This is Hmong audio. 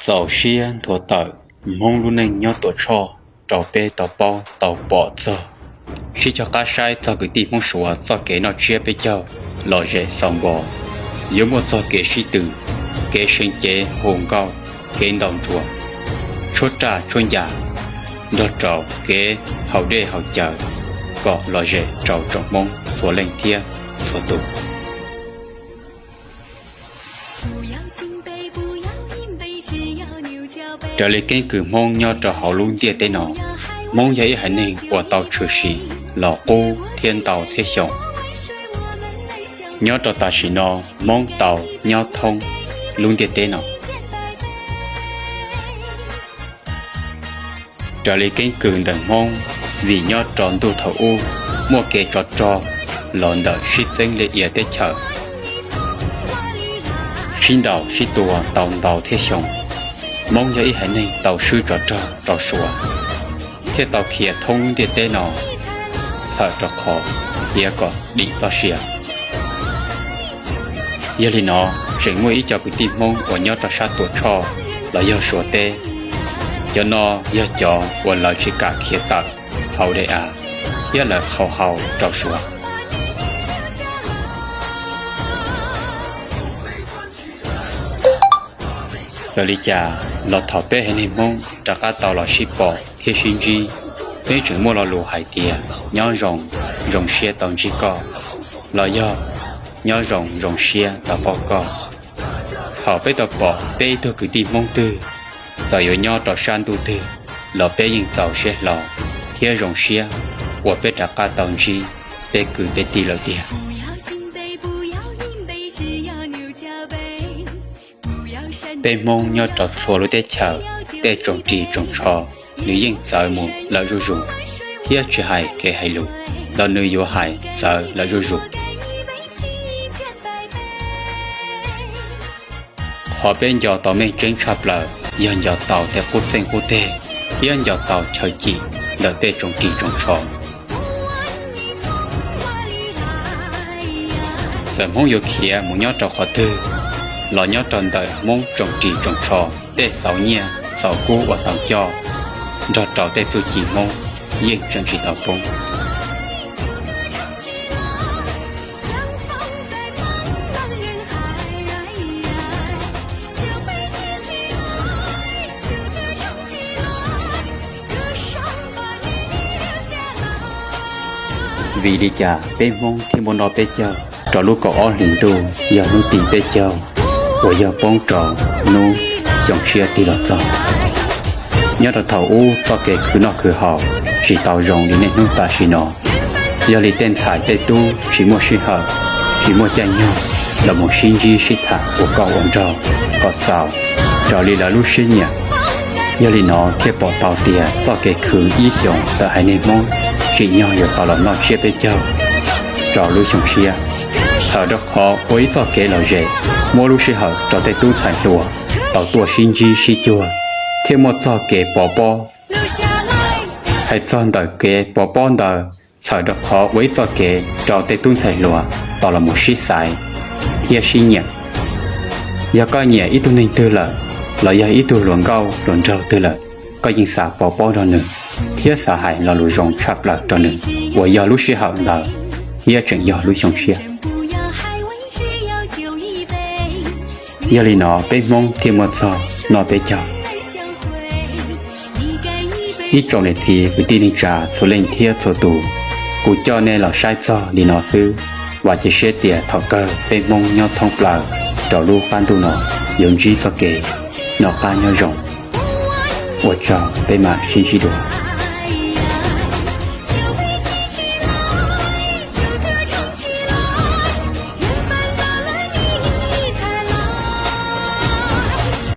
Txaus siab nthuav tawm Hmoob lub neej nyob Tuam Tshoj rau peb tau paub tau pom txog. Sib cog qab saib txog kwv tij Hmoob Suav txoj kev noj tsiab peb caug lom zem xaus npo, yuav muaj txog kev sib tw, kev seev cev hu nkauj, kev ntaus nruas, tshuab raj tshuab ncas, nrog rau kev haus dej haus cawv kom lom zem rau tsoom Hmoob txhua leej thiab txhua tus. Raws li keeb kwm Hmoob nyob rau hauv lub ntiaj teb no, Hmoob yog ib haiv neeg uas tau tshwm sim los qub thiab ntau txhiab xyoo. Nyob rau tam sim no, Hmoob tau nyob thoob lub ntiaj teb no. Raws li keeb kwm ntawm Hmoob, vim nyob rau ntuj thaum ub muaj kev tsov rog los ntawm sib txeeb li iav teb chaws, sib ntaus sib tua tau ntau txhiab xyoo, Hmoob yog ib haiv neeg tau swb tsov rog rau Suav, thiaj tau khiav thoob lub ntiaj teb no, txhawm rau qhov khiav kom dim txoj sia. Yog li no, tseem muaj ib co kwv tij Hmoob uas nyob rau sab Tuam Tshoj los yog Suav teb. Cov no yog cov uas lawv tsis kam khiav tawm hauv daim av, thiab lawv qhau hau rau Suav. Txawm li cas los thaum peb haiv neeg Hmoob rov qab tau los sib pom thiab sib ntsib, peb tseem muaj lo lus hais tias nyob zoo, zoo siab tau ntsib koj, los yog nyob zoo, zoo siab tau paub koj. Thaum peb tau pom peb ib tug kwv tij Hmoob twg, txawm yuav nyob rau sab ntuj twg, los peb yeej txaus siab hlo thiab zoo siab uas peb rov qab tau ntsib peb kwv peb tij lawm tiag. Peb Hmoob nyob rau txhua lub teb chaws, tej tsoom ris tsoom tsho nws yeej txawv mus lawm zuj zus, thiab tsis hais kev hais lus los nws yuav hais txawv lawm zuj zus. Qhov peb nco tau meej tseeb tshaj plaws yog nco tau tej qub txeeg qub teg thiab nco tau chaw cim ntawm tej tsoom ris tsoom tsho. Txawm Hmoob yuav khiav mus nyob rau qhov twg, los nyob rau ntawm Hmoob tsoom ris tsoom tsho tej xauv nyiaj xauv kub uas tau coj nrog rau tej txuj ci Hmoob yeej tseem tsis tau poob. Vim li cas peb Hmoob thiaj muaj noj peb caug rau lub kaum ob hlis ntuj yog hnub tim peb caug uas yog poob rau hnub xyoo tshiab tig los txog? Nyob rau thaum ub txoj kev khwv noj khwv haus tsis tau zoo li niaj hnub tam sim no. Yog li tej ntxhais tej tub tsis muaj sij hawm, tsis muaj caij nyoog los mus sib ntsib sib tham ua nkauj ua nraug kom txaus raws li lawv lub siab nyiam. Yog li no thiaj pom tau tias txoj kev khwv ib xyoos ntawm haiv neeg Hmoob tsim nyog yuav tau los noj tsiab peb caug rau lub xyoo tshiab, txhawm rau qhov ua ib txoj kev lom zem, muab lub sij hawm rau tej tub ntxhais hluas tau tuaj sib ntsib sib cuag, thiaj muaj txoj kev pov pob. Hais txog ntawm kev pov pob ntawd, txhawm rau qhov ua ib txoj kev rau tej tub ntxhais hluas tau los mus sib xaiv thiab sib nyiam. Yog koj nyiam ib tug neeg twg lawm, los yog ib tug hluas nkauj hluas nraug twg lawm, koj yeej xav pov pob nrog nws thiab xav hais lo lus zoo tshaj plaws rau nws uas yog lub sij hawm ntawd thiab tseem yog lub xyoo tshiab. Yog li no peb Hmoob thiaj muaj txog noj peb caug. Ib tsoom niam txiv kwv tij neej tsa txhua leej thiab txhua tus, kuv coj nej los saib txog li no xwb. Vam cia siab tias thaum kawg peb Hmoob nyob thoob plaws rau lub qab ntuj no yuav ntsib txoj kev noj qab nyob zoo. Ua tsaug, peb mam sib ntsib dua.